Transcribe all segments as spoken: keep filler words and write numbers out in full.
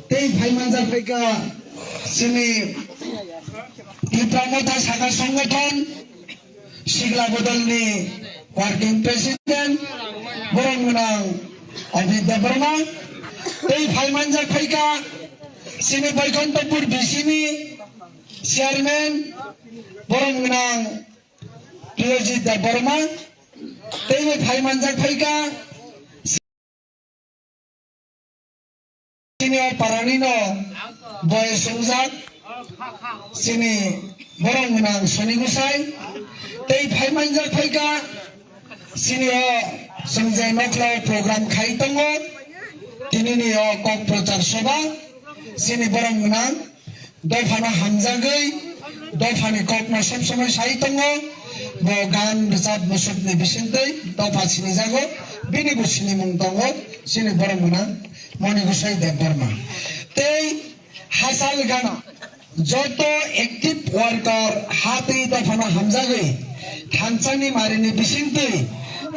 Tei phai manjak phaikha chini Tipra Motha Sakha Songgothon Sikla Bodolni Working President, borok gwnang Abhijit Debbarma. Tei phai manjak phaikha chini Boikonthopur B C ni Chairman, borok gwnang Priyojit Debbarma. Tei phai manjak phaikha chini o parani no boy songjak chini borok gwnang Soni Gusai. Tei phai manjak phaikha chini o chwng je nokla o program khai tongo, tini ni o kok prochar soba chini borok gwnang dophano hamjagwi, dophani kokno sob somoi sai tongo. Bo gan rwchap musukni bisingtwi dopha sinijago, bini bo sinimung tongo, chini borok gwnang Moni Gusai Debbarma. Tei hachal gana joto active worker ha twi dophano hamjagwi, thansani marini bisingtwi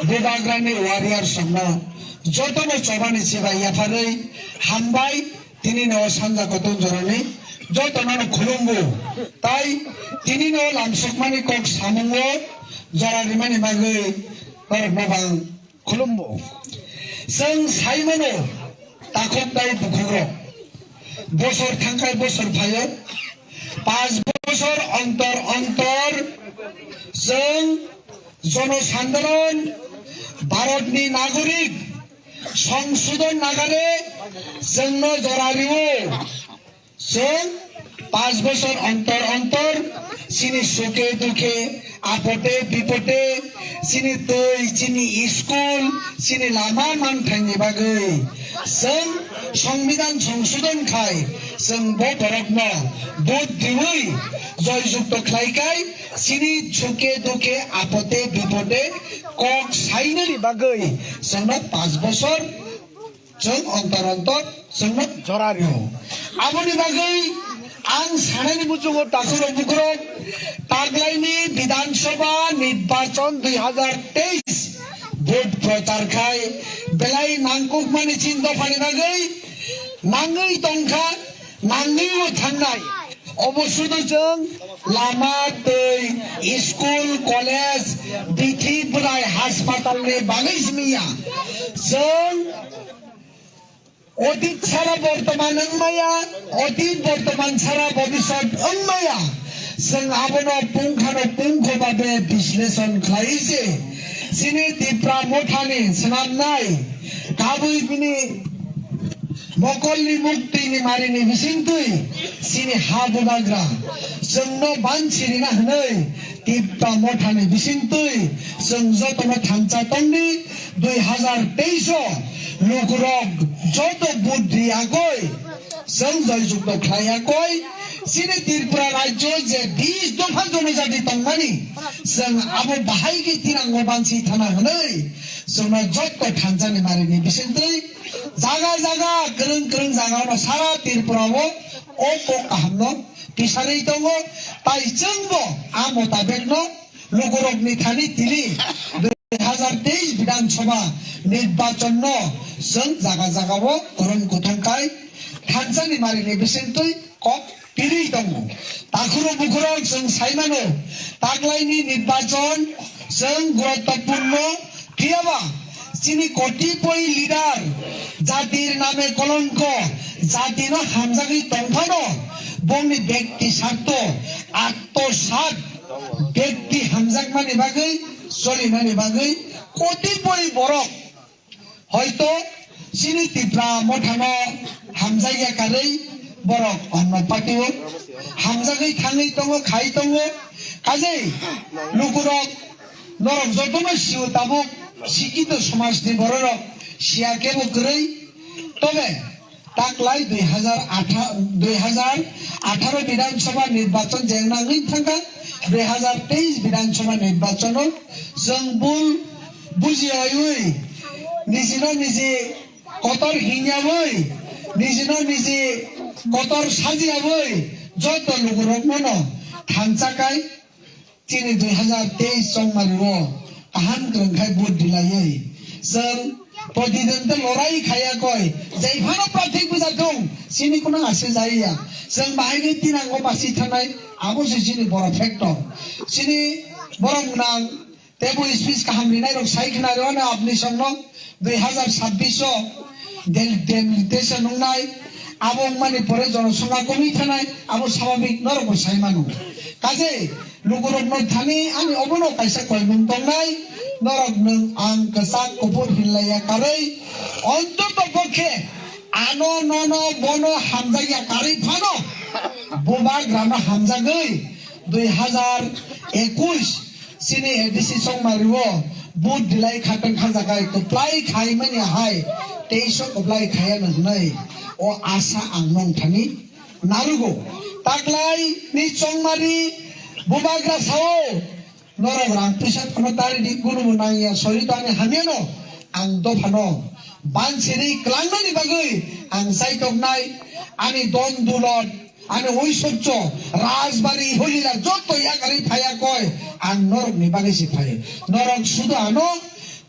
bubagrani warriors rokno jotono chobani chibai yapharwi hambai. Tini no sanja kotor jorani jotono no khulumbo. Tai tini no lamsokmani kok samungo jora rimani bagwi norokno bang khulumbo. Chwng sai mano takhuk tai bukhukrok. Bosor thangkhai bosor phaio. Panch bosor ontor ontor chwng jonosandolon Bharatni nagorik Songsodhon nagare chwngno jora rio. Chwng panch bosor ontor ontor chini suke dukhe, apode bipode, chini twi, chini school, chini lama manthaini bagwi chwng Songbidan songsodhon khai chwng bo borokno vote riwi joy jukto khlai khai chini suke dukhe, apode bipode kok sainani bagwi chwngno panch bosor chwng ontor ontor chwngno jora rio. Aboni bagwi ang sanani muchungo takhurok bukhurok taglaini Bidhan Sabha nirbachon dui hazar teis vote prochar khai belai nangkukmani chin dophani bagwi nangwi tongkha, nangwibo thangnai. Obo sudu chwng lama, twi, school, college, bithi, bwrai, haspatal ni bagwi simi ya. Chwng otit sara bortoman wng maya, otit bortoman sara bobisot wng maya. Chwng abono pungkhano pungkho babe bisleshon khlai se chini Tipra Mothani swnamnai kabui bini mokolni muktini marini bisingtwi chini ha bubagra chwngno bansi rina hwnwi Tipra Mothani bisingtwi chwng jotono thansa tongdi. Dui hazar teis o lukurok joto vote riyakoi, chwng joy jukto khlaiyakoi, chini Tripura rajyo je bis dopha jonojati tongmani, chwng abo bahai khe tinango bansi thana hwnwi chwngno joto thansani marini bisingtwi jaga jaga kwrwng kwrwng jagao no sara Tripura o o kok kaham no tisarwi tongo, tai chwngbo a motabek no lukurokni thani tini dui hazar teis Bidhan Sabha nirbachon no chwng jaga jaga o kwrwng kuthung khai thansani marini bisingtwi kok pirwi tongo. Takhurok bukhurok chwng sai mano, taklaini nirbachon chwng guruttopurno, phiyaba chini kotipoi leader jatir name kolongko, jatino hamjagwi tongphano bongni bekti sarto atto sat bekti hamjakmani bagwi, solinani bagwi kotipoi borok hoito chini Tipra Mothano hamjakya karwi borok onno party o hamjagwi thangwi tongo, khai tongo. Kajei lukurok norok jotono sio tabuk sikito somajni bororok siya kebo kwrwi. Tobe taklai dui hazar atharo, dui hazar atharo Bidhan Sabha nirbachon je nangwi thangkha, dui hazar teis Bidhan Sabha nirbachono chwng bul bujiyawi nijino niji kotor hinyawi, nijino niji kotor sajiyawi joto lukurokno no thansa kai chini dui hazar teis chongmani o kaham kwrwng khai vote dilaiwi chwng prodidente lorai khaya koi jaiphano prathik bwsa thung Chini kuno ase jaya. Chwng bahai khe tinango basi thanai, abo se chini boro factor. Chini borok nang tebo speech kaham rinai rok sai khna rw ano apni songno dui hazar sabbish o del-, delimitation wngnai, abo wngmani pore jonosongkha komwi thanai, abo swababik norok bo sai mano. Kaje lukurokno thani ani obono kaisa koimung tongnai, norok nwng ang kwchak kuphur hinlaiya karwi, ontoto pokhe ano nono bono hamjakya karwi phano bubagrano hamjagwi dui hazar ekush chini A D C Chongmari o vote delai khatang khajakai kwplai khaimani hai teiso kwplai khaiya hwnwi o asa ang nong thani narugo. Taklai ni Chongmari bubagra sao, norok rang puisa phano tari di, kunu bo nangya, sori to ani hamya no, ang dophano bansiri kwlangnani bagwi ang chaitoknai, ani don dulot, ani oisorcho, rajbari, holila joto yakarwi phaiya koi, ang norokni bagwi se phai. Norok sudo ano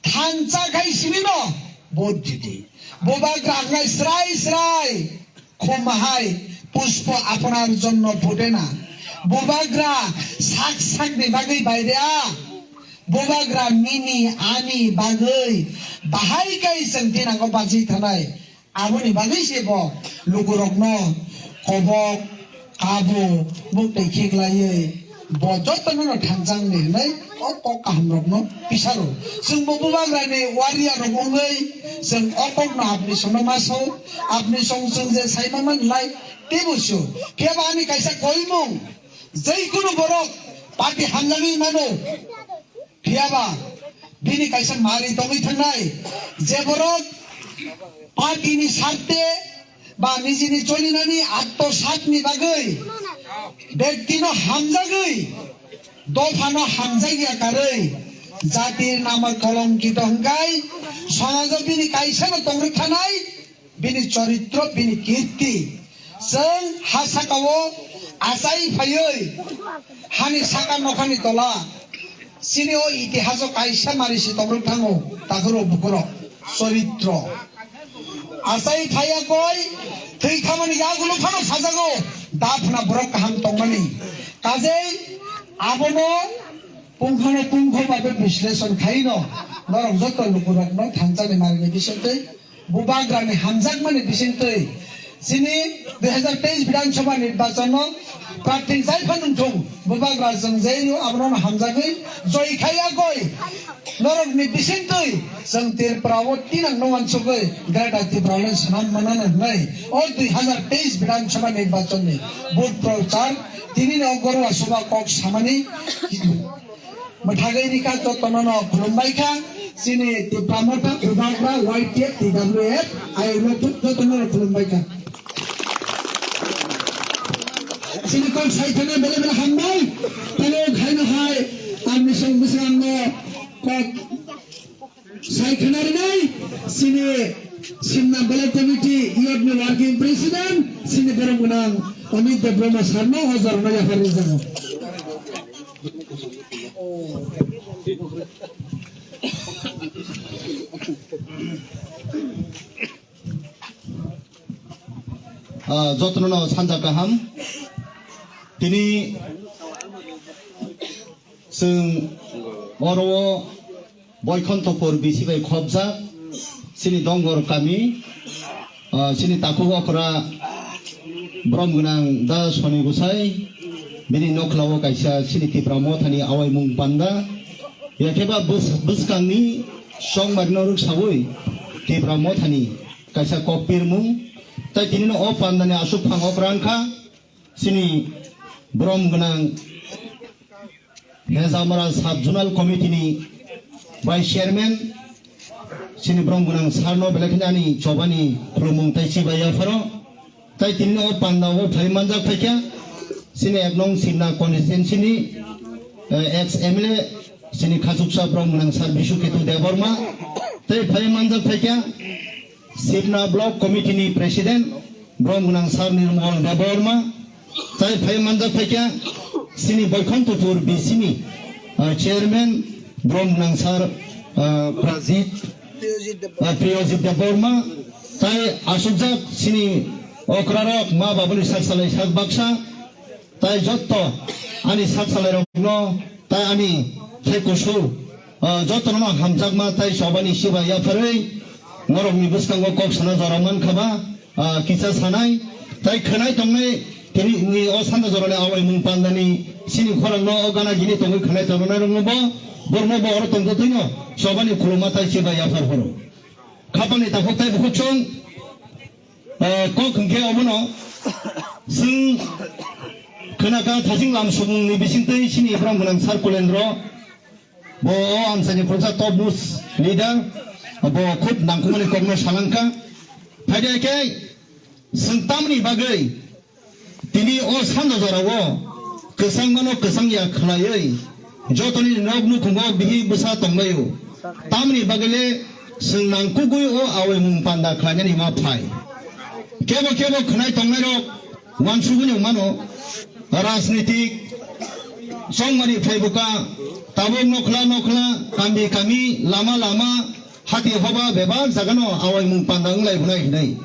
thansa khai simi no, vote didi. Bubagra ang nai srai srai. Khumahai pushpo apnar jonno phute na. Bubagra sak sakni bagwi baire a. Bubagra nini ani bagwi bahai kai chwng tinango bachwi thanai. Aboni bagwi se bo lukurokno kobok, kabo, buk tei khiklaiwi bo jotono no thansa wngdi hwnwi o kok kahamrokno pisaro. Chwngbo bubagrani warrior rok wngwi chwng o kokno apni songno ma sao, apni song chwng je sai ma man lai teibo sio. Phiya ba ani kaisa koimung, jai kunu borok party hamjagwi mano. Phiya ba bini kaisa mari tongwi thangnai, je borok party ni sarte ba nijini cholinani atto satni bagwi, bektino hamjagwi, dophano hamjakya karwi, jatir nama kolongkito hwnkhe, somajo bini kaisano tongwi thanai, bini choritro, bini kirti. Chwng ha sakao achai phaiwi, hani saka nokhani tola, chini o itihaso kaisa mari si tongwi thango, takhuro bukhuro, choritro. Achai phaiya koi, thwi thamani yagulo phano sajago, daphna borok kaham tongmani. Kajei abono pungkhano pungkho babe bisleshon khaino, norok joto lukurokno thansani marini bisingtwi, bubagrani hamjakmani bisingtwi, chini dui hazar teis Bidhan Sabha nirbachano prarthi jai phano wngthung, bubagra chwng jai rw abono hamjagwi joi khaiya koi. Norokni bisingtwi chwng Tripura o tinang no wansugwi Greater Tripura le swnam manana hwnwi o dui hazar teis Bidhan Sabha nirbachon ni vote prochar tini no Gorwa Sabha kok samani mwthagwi rikha, jotono no khulumbai kha chini Tipra Motha, Bubagra, Y T F, T W F, ayuk no jotono no khulumbai kha. Chini kok sai thangna bele bele hambai. Tamo khaina hai ang misong misong ang no kok sai khana rinai. Chini Simna Belek Committee youth ni working president chini borok gwnang Amit Debbarma sir no o jora no yaphar rijak. Ah, jotono no sanja kaham. Tini chwng oro o Boikhontopur B C bai khopjak chini Dongor kami, ah, chini takhuk okra brom gwnang da Soni Gusai, bini nokla o kaisa chini Tipra Mothani awaimung panda. Yakheba bwskangni chongmarino rwksawi Tipra Mothani kaisa kok pirmung, tei tinino o pandani aswk phang okra wngkha chini brom gwnang Hezamara Sub Zonal Committee ni Vice Chairman chini brom gwnang sir no belai kheno ani chobani khulumung tei chibai yapharo. Tai tini o panda o phai manjak phaikha, chini ek nong Simna constituency ni, eh, ex M L A, chini khachuksa brom gwnang sir Bishu Ketu Debbarma, tai phai manjak phaikha, Simna Block Committee ni President brom gwnang sir Nirmal Debbarma, tai phai manjak phaikha, chini Boikhontopur B C ni, eh, Chairman brom gwnang sir, eh, Prajit, eh, Priyojit Debbarma, tai asukjak chini Okrarok ma babuni sak salai sak baksa, tai jotto ani sak salairokno, tai ani thai kusu, ah, jottono hamjakma tai chobani sibai yapharwi norokni bwskango kok sana jora mankha ba, ah, kisa sanai, tai khwnai tongnai tini ni o sanda jorani awaimung pandani sini khorangno o gana gini tongwi khwnai tongnai rokno bo bormo bo oro tongtotwino chobani khuluma tai sibai yaphar horo. Khapangni takhuk tai bukhuk chwng, eh, kok hwnkhe obono chwng khwnaka thajing lam sumungni bisingtwi chini Ibrahim gwnang Sir Kulendro. Bo o amchaini khoroksa top most leader. Bo khub nangkukmani kokno salangkha. Phaidi khe chwng tamni bagwi tini o sanda jorao kwchangmano kwchangya khlaiwi jotoni nok nukhungo bihi bwsa tonglaio. Tamni bagwile chwng nangkukgwi o awaimung panda khlainani ma phai. Kebo kebo khwnai tongnairok uansugwi mano, rajnitik chongmani phaibuka, tabuk nokhla nokhla, kami kami, lama lama, hati hoba bebak jagano awaimung panda wnglai bwnai hinwi.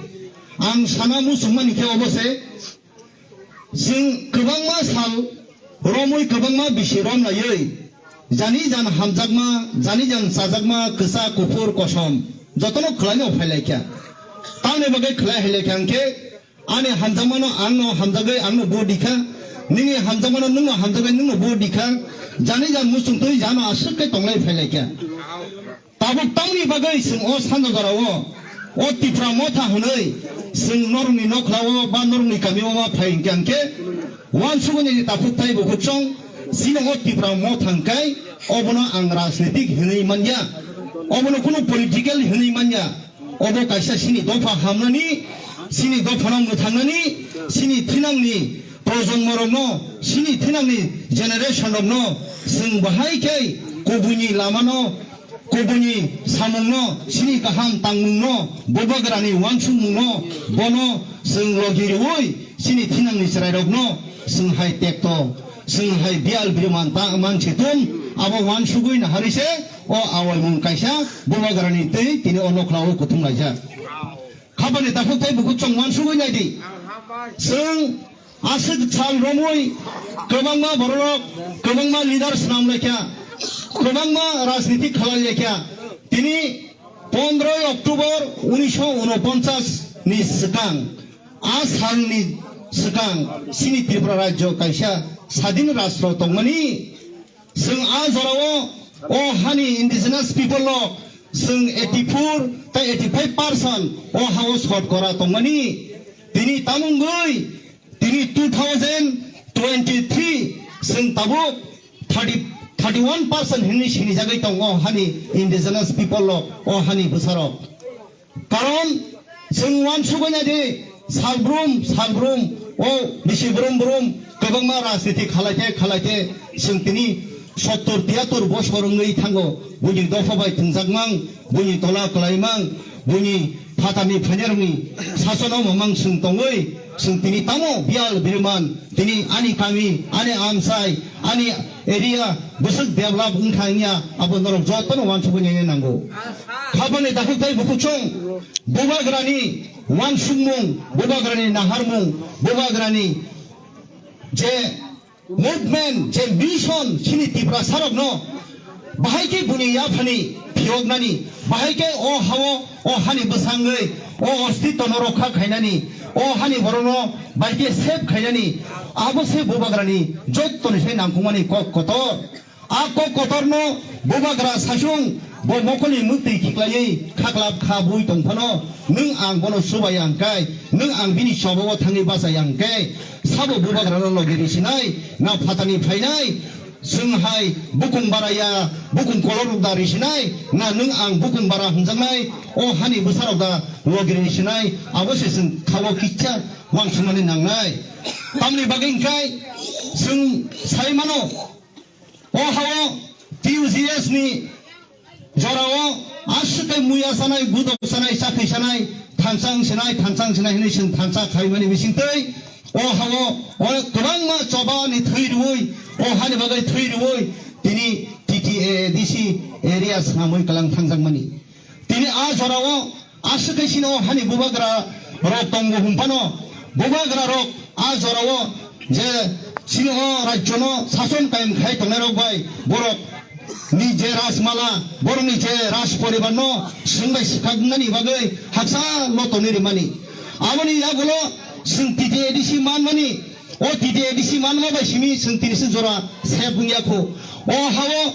Ang sana muchungmani khe obo se, chwng kwbangma sal romwi kwbangma bisi rom laiwi, jani jan hamjakma, jani jan chajakma, kwchak, kuphur, kosom, jotono khwlaino phailaikha. Tamni bagwi khwlai hailaikha hwnkhe, ani hamjakmano angno hamjagwi angno bo dikha, nini hamjakmano nwngno hamjagwi nwngno bo dikha, jani jan muchungtwi jano aswk khe tonglai phailaikha. Tabuk tamni bagwi chwng o sanda jorao o Tipra Motha hwnwi chwng norokni nokhlao ba norokni kamio ma phai hwnkhe hwnkhe, uansugwi nini takhuk tai bukhuk chwng chini o Tipra Motha hwnkhe obono ang rajnitik hwnwi manya, obono kunu political hwnwi manya, obo kaisa chini dopha hamnani, chini dophano mwthangnani, chini thinangni projonmorokno, chini thinangni generation rokno chwng bahai khe kubuini lamano Kubuni samungno, chini kaham tangmungno, bubagrani uansukmungno, bono chwng logi rwui, chini thinangni chwrairokno chwng hai tekto, chwng hai biyal biriman ta mansi tum, abo uansugwi naharwi se o awaimung kaisa bubagrani twi tini o nokhlao kuthum laijak. Khapani takhuk tei bukhuk chwng uansugwi naidi. Chwng aswk sal romwi kwbangma bororok, kwbangma leader swnam laikha, kwbangma rajniti khalai laikha. Tini pondroi October unisho unoponchas ni swkang, a salni swkang chini Tripura rajyo kaisa sadin rastro tongmani. Chwng a jorao o hani indigenous people rok chwng eighty-four tei eighty-five percent o hao short kora tongmani. Tini tamungwi tini two thousand twenty-three chwng tabuk thirty, thirty-one percent hinwi sinijagwi tongo hani indigenous people rok o hani bwsarok. Karon chwng uansugwi naidi, salbrum salbrum o bisi brum brum kwbangma rajniti khalaite khalaite chwng tini sottor tiyattor bosor wngwi thango. Buini dopha bai thwngjakmang, buini tola kwlaimang, buini phatarni phainairokni sasono mamang chwng tongwi chwng tini tamo biyal biriman tini ani kami, ani amchai, ani area bwswk develop wngkha wngya, abo norok jotono uansugwi naina nango. Khapangni takhuk tei bukhuk chwng bubagrani uansukmung, bubagrani naharmung, bubagrani je movement, je mission chini Tiprasarokno bahai khe buini yaphani phiyoknani, bahai khe o hao, o hani bwsangwi, o ostitwno rokha khainani, o hani borokno bahai khe save khainani, abo se bubagrani jottoni se nangkukmani kok kotor. A kok kotorno bubagra saichung bo mokolni mwktwi khiklaiwi khaklap kha bui tongphano, nwng ang bono chubaya hwnkhe, nwng ang bini chobao thangwi bachaya hwnkhe, sabo bubagrano logi risinai, na phatani phainai, chwng hai bukung baraya, bukung kolorok da risinai, na nwng ang bukung bara hwnjaknai, o hani bwsarok da logi risinai, abo se chwng khao kisa uansukmani nangnai. Tamni bagwi hwnkhe chwng sai mano, o hao T U G S ni jorao aswk khe muya sanai, gudok sanai, chakri sanai, thansa wng sanai, thansa wng sanai hinwi chwng thansa khaimani bisingtwi o hao o kwbangma chobani thwi rwui, o hani bagwi thwi rwui tini T T A A D C area swnamwi kwlang thangjakmani. Tini a jorao aswk khe chini o hani bubagra rok tongo hwnphano, Bubagra rok a jora o je chini o rajyo no sason kayem khai tongnai rok bai borok ni je rajmala, borok ni je raj poribar no swng bai swkaknani bagwi haksa lo tongwi rimani. Aboni yagulo swng T T A D C manmani, o T T A D C manma bai simi swng tini swk jora sep wngya kho. O ha o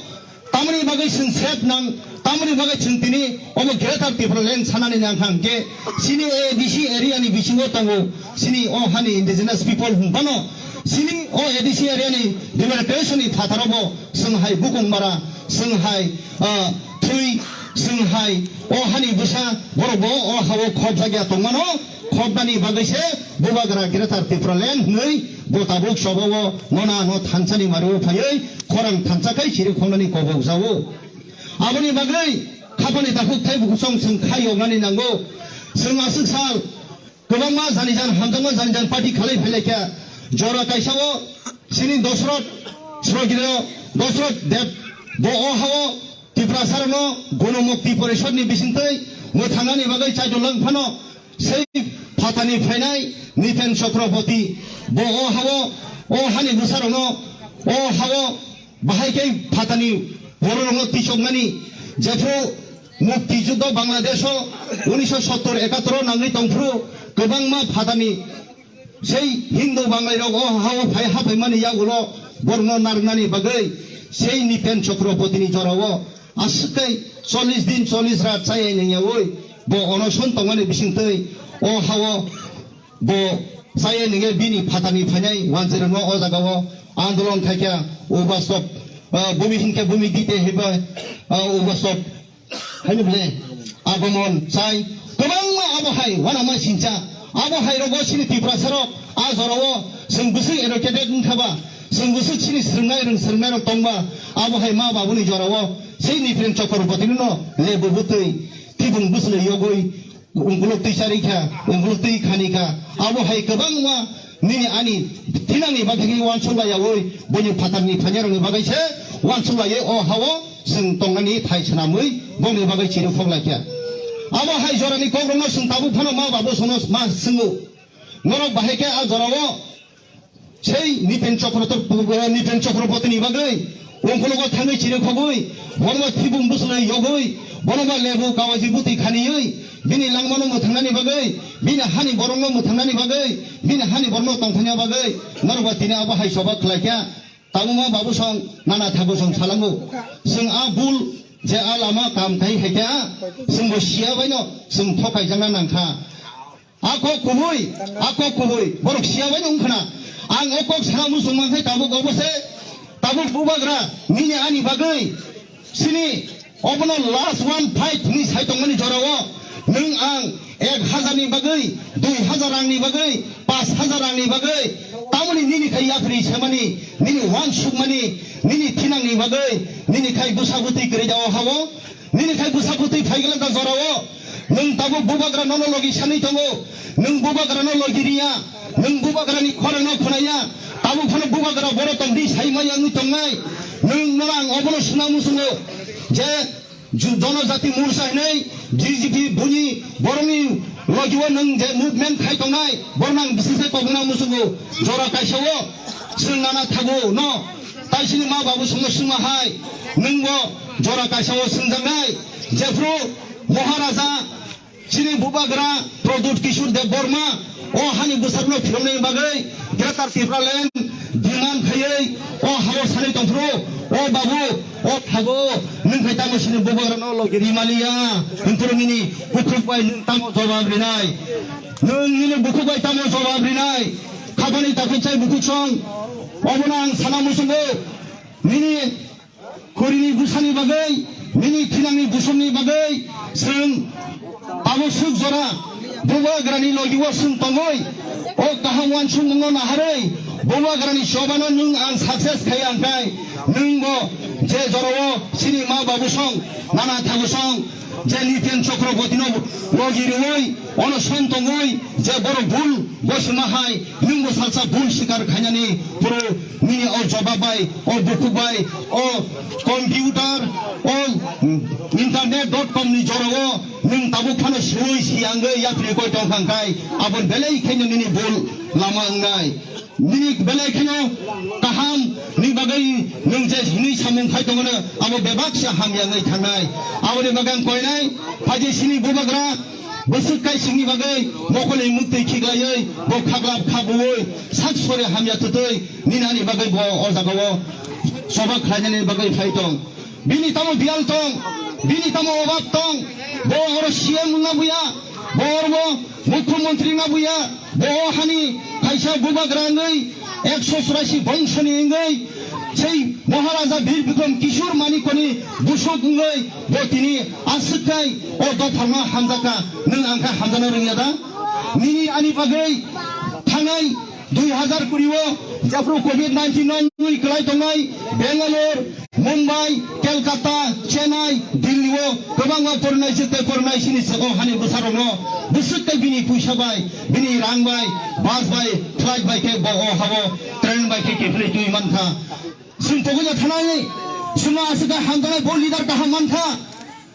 tamoni bagwi chwng sep nang, tamoni bagwi chwng tini omo Greater Tipraland sanani nang kha hwnkhe, chini A D C area ni bisingo tongo, chini o hani indigenous people hwnphano, chini o A D C area ni demarcation ni phataro bo chwng hai bukung mara, chwng hai, ah, thwi, chwng hai o hani bwsa borok bo o ha o khobjakya tongmano, khobnani bagwi se Bubagra Greater Tipraland hwnwi bo tabuk sobo o nona no thansani mari o phaiwi khorang thansa khai chiri khongnani kobok jao. Aboni bagwi khapani takhuk thai bukusong chwng khai yoknani nango. Chwng aswk sal kwbangma jani jan hamjakma jani jan party khalai phailaikha. Jora kaisa o chini Dosrot Srogiro Dosrot Deb bo o ha o Tiprasa rokno Gono Mukti Porishod ni bisingtwi mwthangnani bagwi chaidul lang phano sei phatani phainai Nipen Chakraborty bo o ha o, o hani bwsa rokno o ha o bahai khe phatani bororokno twichoknani, jephru mukti juddo Bangladesh o unisho sottor ekator o nangwi tongphru kwbangma phatani sei Hindu Banglai rok o ha o phai haphaimani yagulo borokno narwknani bagwi sei Nipen Chakraborty ni jora o aswk khe chollish din chollish rat chayai nangyaui bo onoson tongmani bisingtwi o ha o bo chaya ningya bini phatani phainai wanjwirwkno o jaga o andolon khaikha. Ubastok, ah, bumi hinkhe bumi dite hiba, ah, ubastok haino bole agomon chai kwbangma abo hai wanama sincha abo hai rogo chini Tiprasa rok a jora o chwng bwswk educated wngkha ba chwng bwswk chini swrwngnai rwng swrwngnai rok tongba abo hai ma babuni jora o sei Nipen Chakraborty no lebu bwtwi tibung bwswlwi yogwi Ungkuluk twi chari kha, ungkuluk twi khani kha. Abo hai kwbangma nini ani thinangni bagwi khe uansuk laiyaui, buini phatarni phainarokni bagwi se uansuk laiwi o ha-o chwng tongnani thai swnamwi bongni bagwi chirikhok lai kha. Abo hai jorani kokrokno chwng tabuk phano ma babu sono ma swngo. Norok bahai khe a jorao Sei Nipen Chokrotor-, Nipen Chokropotini bagwi ungkulugo thangwi chirikhogwi, bono ba thibung bwswlwi yogwi, bono ba lebu kawaji bwtwi khaniwi, bini langmano mwthangnani bagwi, bini hani borokno mwthangnani bagwi, bini hani borokno tongthokna bagwi, norok ba tini abo hai choba khlai kha. Tabukma babu song, nana thabu song salango. Chwng a bul je a lama kam khai hai kha, chwngbo siya baino chwng thokaijakna nang kha. A kok kubui, a kok kubui, borok siya bai wng khna. Ang o kok sana muchung man khai tabuk obo se, tabuk bubagra, nini ani bagwi, sini obono last one fight ni sai tongmani jorao, nwng ang ek hazar ni bagwi, dui hazar rang ni bagwi, panch hazar rang ni bagwi, tamoni nini khai yapri semani, nini wansukmani, nini thinang ni bagwi, nini khai bwsa bwtwi kwrwi jao hao, Nini khai bwsa bwtwi phai glak da jorao. Nwng tabuk bubagra nono logi sanwi tongo. Nwng bubagra no logi riya. Nwng bubagra ni khorang no khwnaya. Tabuk phano bubagra boro tong di sai maya wngwi tongnai. Nwng no ang obono suna muchungo je ju-, Jonojati Morcha hinwi G J P buni borokni logi o nwng je movement khai tongnai. Borno ang bising sai kobongna muchungo. Jora kaisa o chwng nana thago no. Tai sini ma babu songno swngma hai, nwngbo jora kaisa o swngjaknai, jephru Maharaja chini bubagra Pradyut Kishore Debbarma o hani bwsarokno phiroknani bagwi Greater Tipraland demand khaiwi o hao sanwi tongphuru, o babu, o thago, nwng khai tamo sini bubagrano logi rimaliya, hwnphuru nini bukhuk bai nwng tamo jobab rinai? Nwng nini bukhuk bai tamo jobab rinai? Khapani takhuk chai bukhuk song, obono ang sana muchungo. Nini khorini bwsani bagwi, nini thinangni busumni bagwi chwng tabuk swk jora bubagrani logi o chwng tongwi, o kaham uansukmungno naharwi bubagrani chobano nwng ang success khai ang khai nwngbo je jorao chini ma babu song, nana thabu song, Je Niten Chakrabortino logi rwui, ono son tongwi, je borok bul, bo sima hai, nwngbo salsa bul sikar khainani, phuru nini o jobab bai, o bukhuk bai, o computer, o internet dot com ni jorao nwng tabuk phano sui siyangwi yapri koi tong kha hwnkhe, aboni belai khaino nini bul lama wngnai. Nini belai kheno kaham ni bagwi nwng je hwnwi samung khai tongo no, abo bebak se hamya wngwi thangnai. Aboni bagwi ang koinai, phaidi sini bubagra bwswk kaisingni bagwi mokolni muktwi khiklaiwi bo khaglap khabuwi sak sore hamya twtwi nini ani bagwi bo o jagao choba khlainani bagwi phai tong. Bini tamo biyal tong, bini tamo obab tong, bo oro C M wngna buya, bo oro bo mukhyamantri wngna buya, bo o hani kaisa bubagra wngwi, ekso churashi bongshoni wngwi, sei Maharaja Bir Bikram Kishore Manikyani busuk wngwi, bo tini aswk khai o dopharno hamjakha, nwng ang khe hamjakna rwngya da? Nini ani bagwi thangnai dui hazar kuri o jephru covid nineteen no wngwi kwlai tongnai Bangalore, Mumbai, Kolkata, Chennai, Delhi o kwbangma porwnai jwk tei porwnai sini sego hani bwsarokno bwswk tei bini puisa bai, bini rang bai, bus bai, flight bai khe bo o habo train bai khe kiphilwi twi mankha. Chwng togwi thanai, chwngno aswk khe hamjaknai bo leader kaham mankha.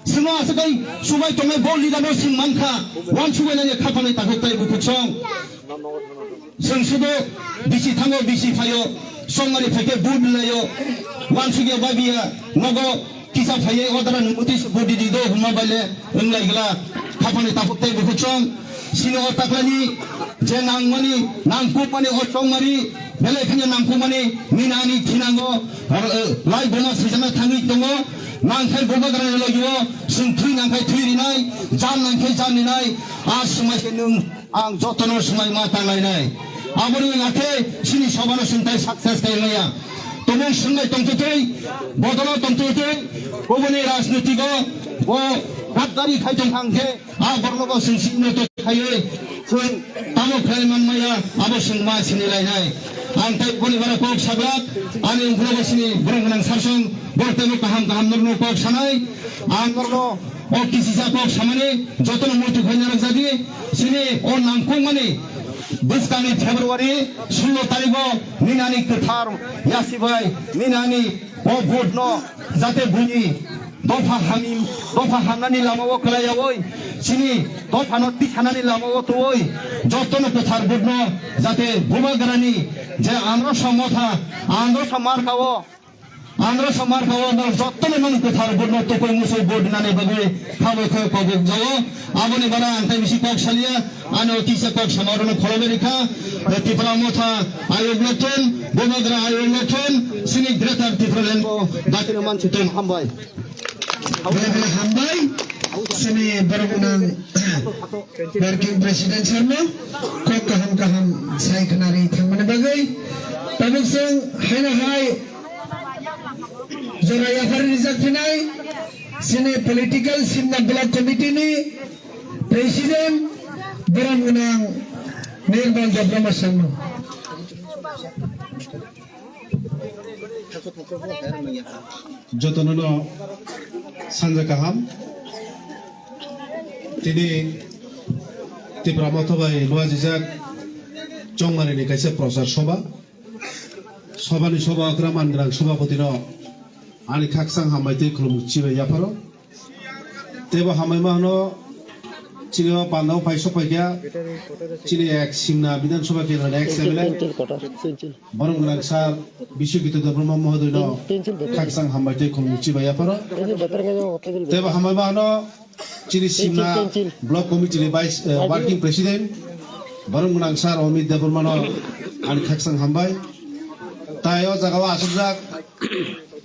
Chwngno aswk kai chubai tongnai bo leader no chwng mankha. Uansugwi nai khaphang ni takhuk tei bukhuk song. Chwng sudo bisi thango, bisi phaio, songmani phaikhe vote laio. Uansugya babiya nogo kisa phaiye odara ni muti se vote di do hwnma baile wnglai gla. Khaphang ni takhuk tei bukhuk song. Sini o taklani je nangmani, nangkukmani o chongmani, belai kheno nangkukmani, nini ani thinango, eh, lai boma swijana thangwi tongo, nangkhai bubagrani logio, chwng thwi nangkhai thwi rinai, jan nangkhai jan rinai, a swmai se nwng ang jotono swmai ma tanglainai. Aboni wngkha khe sini sobano swngtai success khaimaya. Tongmung swngbai tongtwtwi, bodolo tongtwtwi, kubuni rajnitiko bo gaddari khai tongkha hwnkhe, a borokno bo chwng sini to khaiwi chwng tamo khlai manmaya, abo chwng ma sini lainai. Ang tei boni bara kok saglak, ani ungkhulogo sini borok gwnang sarsong, borok teibo kaham kaham norokno kok sanai. Ang norokno o kisisa kok samani jotono muitu khai narwk jadi, sini o nangkukmani bwskangni February sullo tarikgo nini ani kwthar yasi bai nini ani o vote no jate buini dopha hamim, dopha hamnani lamao kwlaiyaui, chini dophano tikhanani lamao twiwi, jotono kwthar vote no jate bubagrani je Androsa motha, Androsa markao, Androsa markao no jotono nang kwthar vote no tukui musui vote nani bagwi khabwi khe kobok jao. Aboni bara ang tai bisi kok salia. Ano kisa kok sama rwno khoroknwi rikha, Tipra Motha ayok notun, Bubagra ayok notun, sini Greater Tipraland bo dakino mansi tong hambai. Belai belai hambai, sini borok nang working president sir no kok kaham kaham sai khnari thangmani bagwi. Tabuk song haina hai jora yaphar rijak phinai, sini political Simna Block Committee ni President, borok gwnang Nirmal Debbarma Sangma. Jotono no sanja kaham. Tini Tipra Motha bai luajijak Chongmari ni kaisa prochar soba. Sobani soba okra mangrang sobapoti no ani khaksang hambai tei khulumuk chibai yapharo. Teibo hambai ma hwno chini o pandao phai sok phai kha chini ek Simna Bidhan Sabha kendro ni ex M L A borok gwnang sir Biswajit Debbarma Mohodoy no khaksang hambai tei khulumuk chibai yapharo. Teibo hambai ma hwno chini Simna Block Committee ni Vice, eh, Working President borok gwnang sir Amit Debbarma no ani khaksang hambai. Tai o jaga o asukjak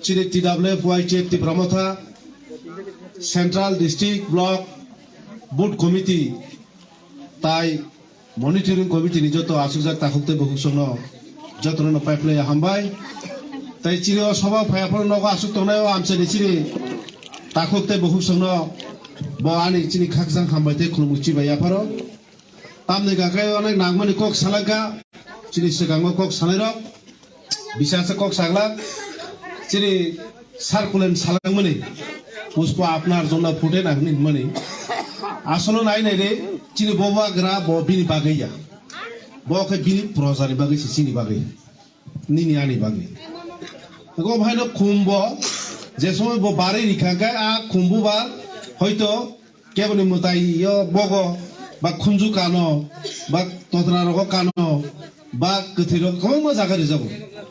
chini T W F Y K Tipra Motha Central District Block Booth Committee tai Monitoring Committee ni joto asukjak takhuk tei bukhuk songno jotono no pipeline hambai. Tai chini o soba phai aphano nogo asuk tongnai o amchaini chini takhuk tei bukhuk songno bo ani chini khaksang hambai tei khulumuk chibai yapharo. Tamni kha khe onek nangmani kok salangkha, chini swkango kok salairok, bisasa kok saglak, chini circular salangmani. Pushpa apnar jonna phute na hinwi hwnmani. Asolo nai nai re, chini bubagra bo bini bagwi ya. Bo khe bini projani bagwi se chini bagwi. Nini ani bagwi. Go bhaino khum bo, je somoi bo barwi rikha khe a khum bubar hoito keboni mwtai yo bogo, ba khunju kano, ba totra rogo kano, ba kwthwi rogo kwbangma jaga rijago.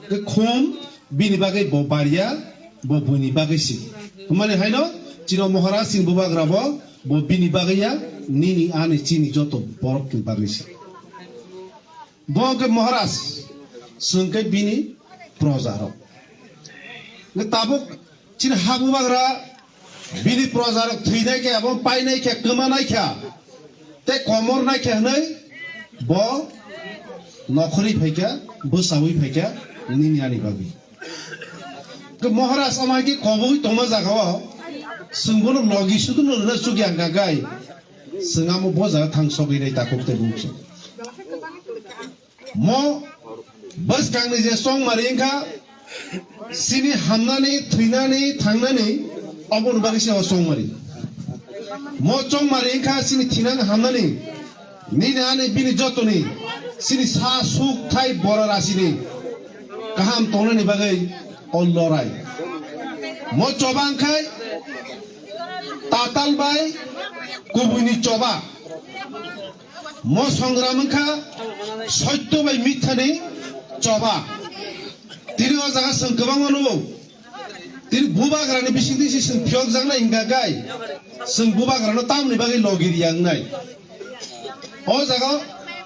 Khe khum bini bagwi bo bariya, bo buini bagwi si. Hwnmani haino chini Maharaj chini bubagra bo, bo bini bagwi ya, nini ani chini joto borokni bagwi si. Bo hwnkhe Maharaj, chwng khe bini proja rok. Hwnkhe tabuk chini ha bubagra bini proja rok thwinai khe, abo painai khe, kwmanai khe, tei komornai khe hwnwi bo nokhorwi phaikha, bwsaui phaikha nini ani bagwi. Hwnkhe Maharaj ama khe kobogwi tongma jaga o, chwng bono logi sudu no rwna chukya hwnkha gai, chwng amo bo jaga thang sogwi nai takhuk tei bukchuk. Mo bwskangni je chongmari wngkha, chini hamnani, thwinani, thangnani, oboni bagwi se o chongmari. Mo chongmari wngkha chini thinang hamnani, nini ani bini jotoni, chini sa suk thai bora rasini kaham tongnani bagwi o lorai. Mo choba wngkhai tatal bai kubuini choba. Mo songram wngkha soitto bai mithani choba. Tini o jaga chwng kwbangma nugo. Tini bubagrani bisingtwi se chwng phiyokjaknai hwnkha khe chwng bubagrano tamni bagwi logi riya wngnai. O jaga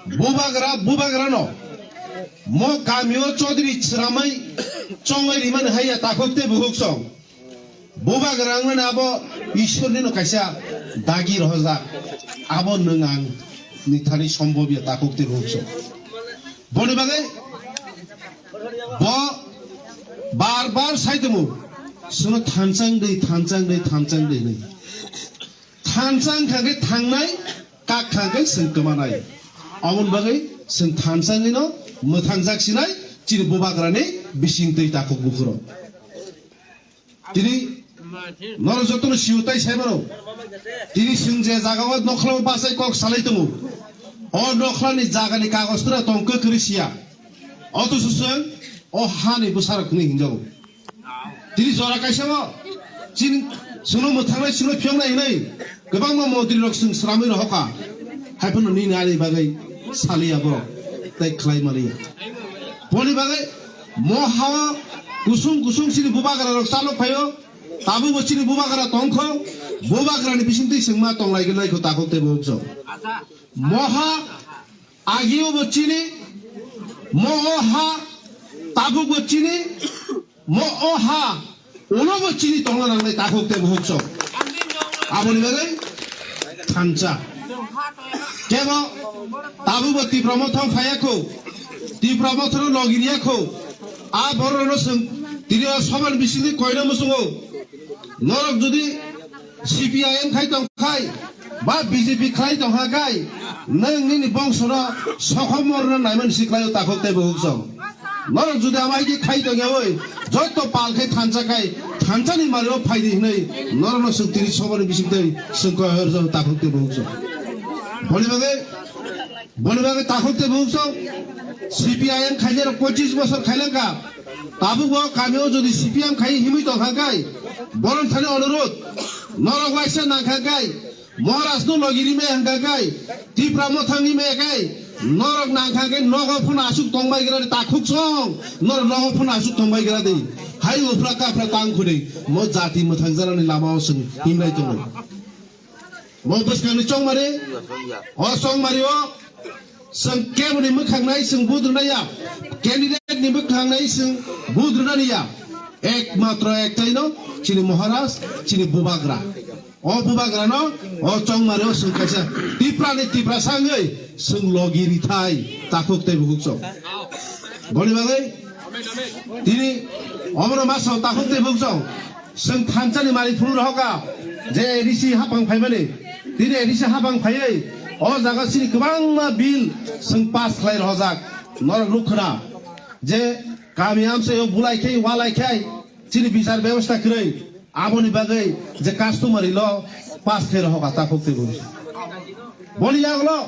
bubagra, bubagrano mo kamio chodri chwramwi chongwi rimani haiya takhuk tei bukhuk song. Bubagra wngmani abo Ishwarni no kaisa dagi rohorjak. Abo nwng ang ni thani sombobya takhuk tei bukhuk song. Boni bagwi bo bar bar sai tongo, chwngno thansa wngdi, thansa wngdi, thansa wngdi hinwi. Thansa wngkha khe thangnai, kak kha khe chwng kwmanai. Aboni bagwi chwng thansa wngwino mwthangjak sinai chini bubagrani bisingtwi takhuk bukhuk rok. Tini norok jotono sio tai sai mano. Tini chwng je jaga o nokhla o bachai kok salai tongo. O nokhla ni jaga ni kagoj tura tong kwkhwrwi siya. Othocho chwng o ha ni bwsarok hinwi hinjago. Tini jora kaisa o chini chwngno mwthangnai, chwngno phiyoknai hinwi kwbangma montri rok chwng swnamwi rohorkha. Haiphano nini ani bagwi saliya borok tei khlai maliya. Boni bagwi mo ha o kusung kusung chini bubagra rok chalok phaio. Tabukbo chini bubagra tongkho, bubagrani bisingtwi chwngma tonglaigwlaikho takhuk tei bukhuk song. Mo ha agio bo chini, mo o ha tabukbo chini, mo o ha ulobo chini tongna nangnai takhuk tei bukhuk song. Aboni bagwi thansa. Kebo tabukbo Tipra Motha phaiya kho, Tipra Mothano logi riya kho. A borokno chwng tini o sobani bisingtwi koina muchungo. Norok jodi C P I M khai tong khai ba B J P khlai tong kha khai, nwng nini bongsono sokhomorno naimani si khlaio takhuk tei bukhuk song. Norok jodi abo hai khe khai tong yawi, joto pal khai thansa khai, thansani mario phaidi hinwi norokno chwng tini sobani bisingtwi chwng koi hor jao takhuk tei bukhuk song. Boni bagwi, boni bagwi takhuk tei bukhuk song, C P I M khainai rok pochis bosor khailangkha. Tabukbo kamio jodi C P M khai himwi tong kha khai, borom thani onurud, norok waisa nang kha khai, Maharaj no logi rimai hwnkha khai, Tipra Mothang rimai khai, norok nang kha khai nogo phano aswk tong bai gra takhuk song, norok nogo phano aswk tong bai gra di. Hai uphra kaphra tang khudi, mo jati mwthang jarani lama o chwng himlai tongo. Mo bwskangni chongmari, o chongmari o chwng keboni mwkhang nai chwng budrwnai ya, candidate ni mwkhang nai chwng budrwnani ya, ekmatro ektaino chini Maharaj, chini bubagra. O bubagrano o chongmari o chwng kaisa Tiprani Tiprasa wngwi chwng logi rithai takhuk tei bukhuk song. Boni bagwi tini omono ma song takhuk tei bukhuk song. Chwng thansani malik phuru rohoka je A D C hapang phaimani. Tini A D C hapang phaiwi o jaga chini kwbangma bill chwng pass khlai rohojak. Norok nukkhwna je kami amchaio bulai khai walai khai chini bichar bebosta kwrwi. Aboni bagwi je customary law pass khe rohok a takhuk tei bwrwi. Boni yagulo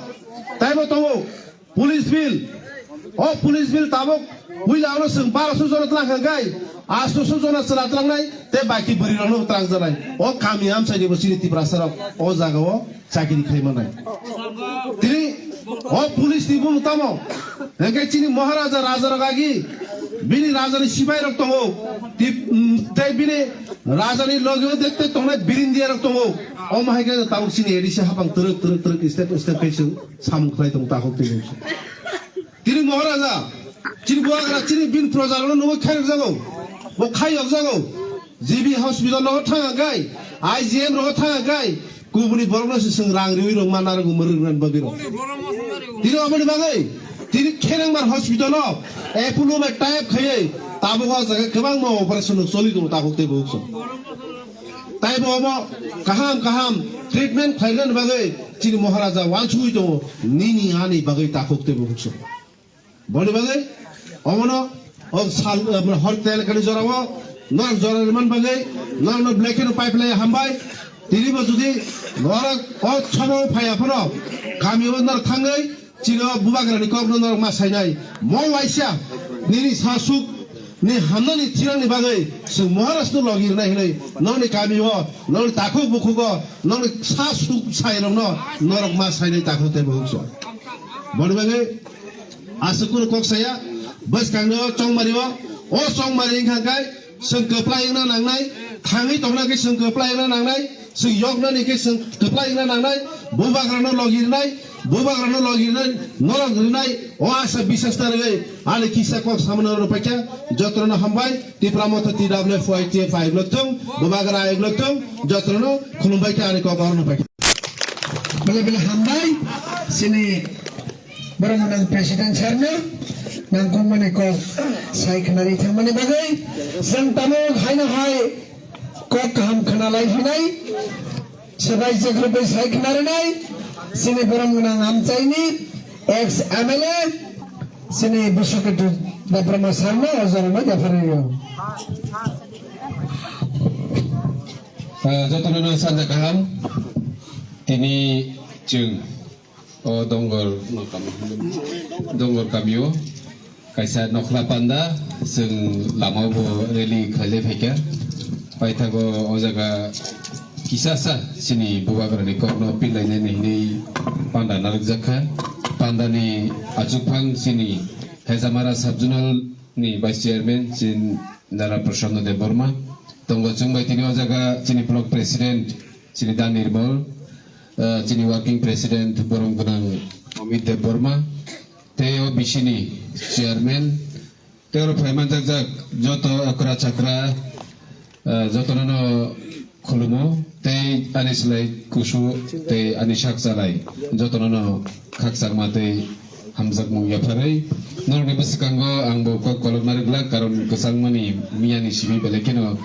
taibo tongo police bill. O police bill tabuk puila ano chwng barosho jona twlang kha gai, atosho jona chwla tlangnai tei baki bwrwi rokno twlang janai. O kami amchaini bo chini Tiprasa rok o jaga o chakiri khai manai. Tini o police ni bumung tamo? Hingke chini Maharaja raja rok agi, bini raja ni sipai rok tongo. Tip-, mm, tei bini raja ni loge o dekte tongnai birindia rok tongo. Omo hai khe tabuk chini A D C hapang twrwk, twrwk, twrwk, step, step khe chwng samung khlai tongo takhuk tei bumung. Tini Maharaja, chini bubagra, chini bini proja rokno nugwi khairok jago. Bo khaiyok jago. G B hospital rogo thang gai, I G M rogo thang gai, kubuni borok no se seng rang riwi rok ma narwk umor rwk nani bagwi rok. Tini oboni bagwi, tini khenengbar hospital o Apollo bai tie up khaiwi tabuk o jaga kwbangma operation rok choli tongo takhuk tei bukhuk song. Tai bo omo kaham kaham treatment khlainani bagwi chini Maharaja wansugwi tongo nini ani bagwi takhuk tei bukhuk song. Boni bagwi omono o sal, eh, hor tel kani jorao norok jora rwmani bagwi norokno belai kheno pai phlai hambai. Tinibo jodi norok o somo phaiya phano kamio norok thangwi chini o bubagrani kokno norok ma sainai. Mo waisa nini sasuk ni hamnani thirangni bagwi chwng Maharajno logi rwnai hinwi nokni kamio, nokni takhuk bukhugo, nokni sasuk sairokno norok ma sainai takhuk tei bukhuk song. Boni bagwi aswk kunu kok saya, bwskangni o chongmari o, o chongmari wngkha khe chwng kwplai wngna nangnai, thangwi tongna khe chwng kwplai wngna nangnai, chwng yoknani khe chwng kwplai wngna nangnai, bubagrano logi rwnai, bubagrano logi rwnai, norok rwnai, o asa bisas ta rwgwi ani kisa kok samano rw paikha, jotono hambai, Tipra Motha T W F Y T F I lokthung, bubagra ai lokthung, jotono khulumbai khe ani kok orono paikha. Bele bele hambai, sini Borok nang president sir no nangkukmani kok sai khwnari thangmani bagwi chwng tabuk haino hai kok kaham khwnalai phinai. Swbai chwkhwrwi sai khwnarinai chini borom gwnang amchaini ex M L A chini Biswaketu Debbarma sir no o jorano yapharwi rw. Ah, jotono no sanja kaham. Tini chwng O Dongor no kami, Dongor kamio kaisa nokhla panda, chwng lama bo rally khailai phaikha. Paithago o jaga kisasa chini bubagrani kokno pilainani hinwi panda narwkjakha. Pandani achukphang chini Hejamara Sub-Zonal ni Vice Chairman chini Dara Prashanto Debbarma tongo. Chwng bai tini o jaga chini Block President chini Da Nirmal, eh, chini Working President borom gwnang Amit Debbarma, tei o bisini Chairman, tei oro phai manjak jak joto okra chakra, eh, jotono no khulumo tei ani slai kusu tei ani sak chalai jotono no khakchangma tei hamjakmung yapharwi norokni bwskango ang bo kok kolokna rwglak, karon kwchangmani miyani simi belai kheno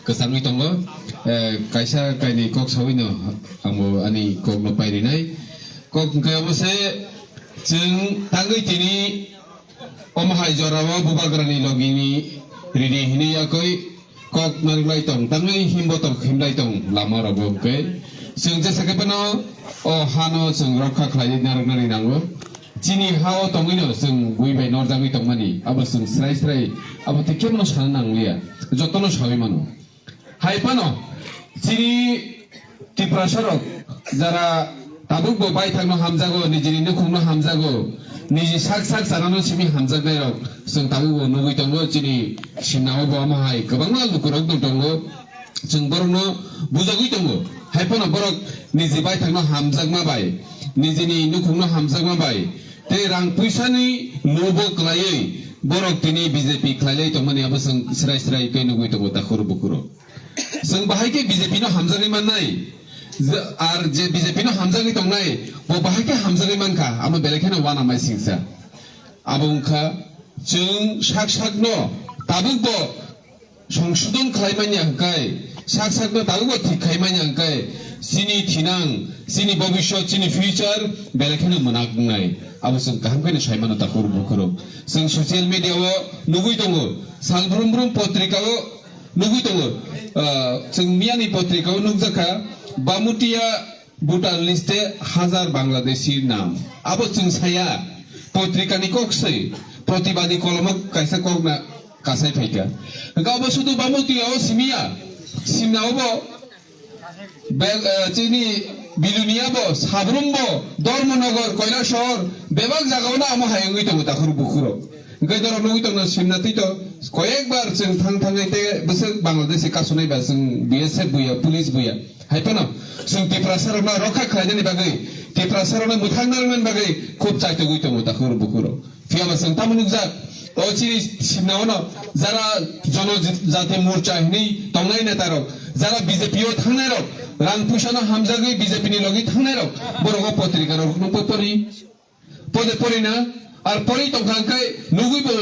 kwchangwi tongo. Eh, kaisa kainwi kok sawino ang bo ani kokno pairinai. Kok hwnkhe obo se chwng tangwi tini omo hai jorao bubagrani logini rini hinwi yakwi kok narwklai tong, tangwi himbo tong, himlai tong lama rogo hwnkhe. Chwng jesa khe phano o hano chwng rokha khlaiwi narwknani nango. Chini ha-o tongwino chwng bui bai norjagwi tongmani, abo chwng srai srai, abo tei kebono sana nangliya, jotono sawi mano. Hai phano chini Tiprasa rok jara tabuk bo baithang no hamjago, nijini nukhung no hamjago, niji sak sak chana no simi hamjaknai rok, chwng tabuk bo nugwi tongo, chini simnao bo omo hai kwbangma lukurok no tongo, chwng borok no bujagwi tongo. Hai phano borok niji baithang no hamjakma bai, nijini nukhung no hamjakma bai, tei rang puisa ni lobo kwlaiwi borok tini B J P khlailai tongmani abo chwng srai srai khe nugwi tongo takhur bukhuro. Chwng bahai khe B J P no hamjagwi mannai, je, ar je B J P no hamjagwi tongnai, bo bahai khe hamjagwi mankha, amo belai kheno uanamai singsa. Abo wngkha chwng sak sakno tabukbo songsodon khlai manya hwnkhe, sak sakno tabukbo thik khai manya hwnkhe, chini thinang, chini bobiswt, chini future belai kheno mwnak wngnai. Abo chwng kaham kheno sai mano takhur bukhurok. Chwng social media o nugwi tongo, sal brum brum potrika o Nugwi tongo, ah, chwng miyani potrika o nukjakha, Bamutia voter list e hazar Bangladeshi nam. Abo chwng saya, potrika ni kok se, protibadi kolomo kaisa kok na kasai phaikha. Hwnkhe abo sudu Bamutia o simiya, simna obo, Bel-, eh, chini Bilonia bo, Sabrum bo, Dharmanagar, Kailasahar, bebak jaga o no amo hai wngwi tongo takhur bukhuro. Hwnkhe norok nugwi tongno simna twi to, koyekbar chwng thang thangwi te bwswk Bangladeshi kasunai ba chwng B S F buya, police buya. Hai phano chwng Tiprasa rokno rokha khlainani bagwi, Tiprasa rokno mwthang narwknani bagwi khub chaitogwi tongo takhur bukhuro. Phiya ba chwng tamo nukjak, o chini simna ono jara Jono Jati Morcha hinwi tongnai neta rok, jara B J P o thangnai rok, rang puisa no hamjagwi B J P ni logi thangnai rok, borok o potrika rok no pori, pode pori na, ar pori tongkha hwnkhe nugwi bo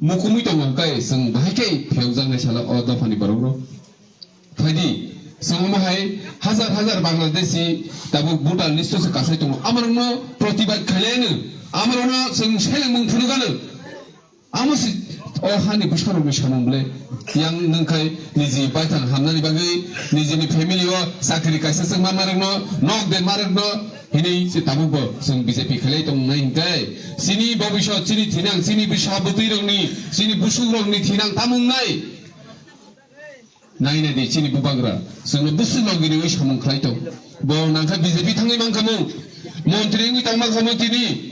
mukumui tongkha hwnkhe chwng bahai khe phiyokjaknai salo o dophani borok rok. Phaidi, chwng omo hai hazar hazar Bangladeshi tabuk voter list o se kasai tongo. Amorokno protibad khailaiano, amorokno chwng selengmung phunukano. Amo se o hani bwsarokni samung bwle yang nwngkhai niji baithang hamnani bagwi, nijini family o chakri kaisa chwngma marokno, nok de marokno hinwi se tabukbo chwng B J P khailai tongnai hinkhe chini bobisot, chini thinang, chini bwsa bwtwirokni, chini busukrokni thinang tamo wngnai. Nai nai di chini bubagra, chwngno bwswk logi riwi samung khlai tong. Bo nangkha B J P thangwi mankha mung, montri wngwi tong mankha mung tini,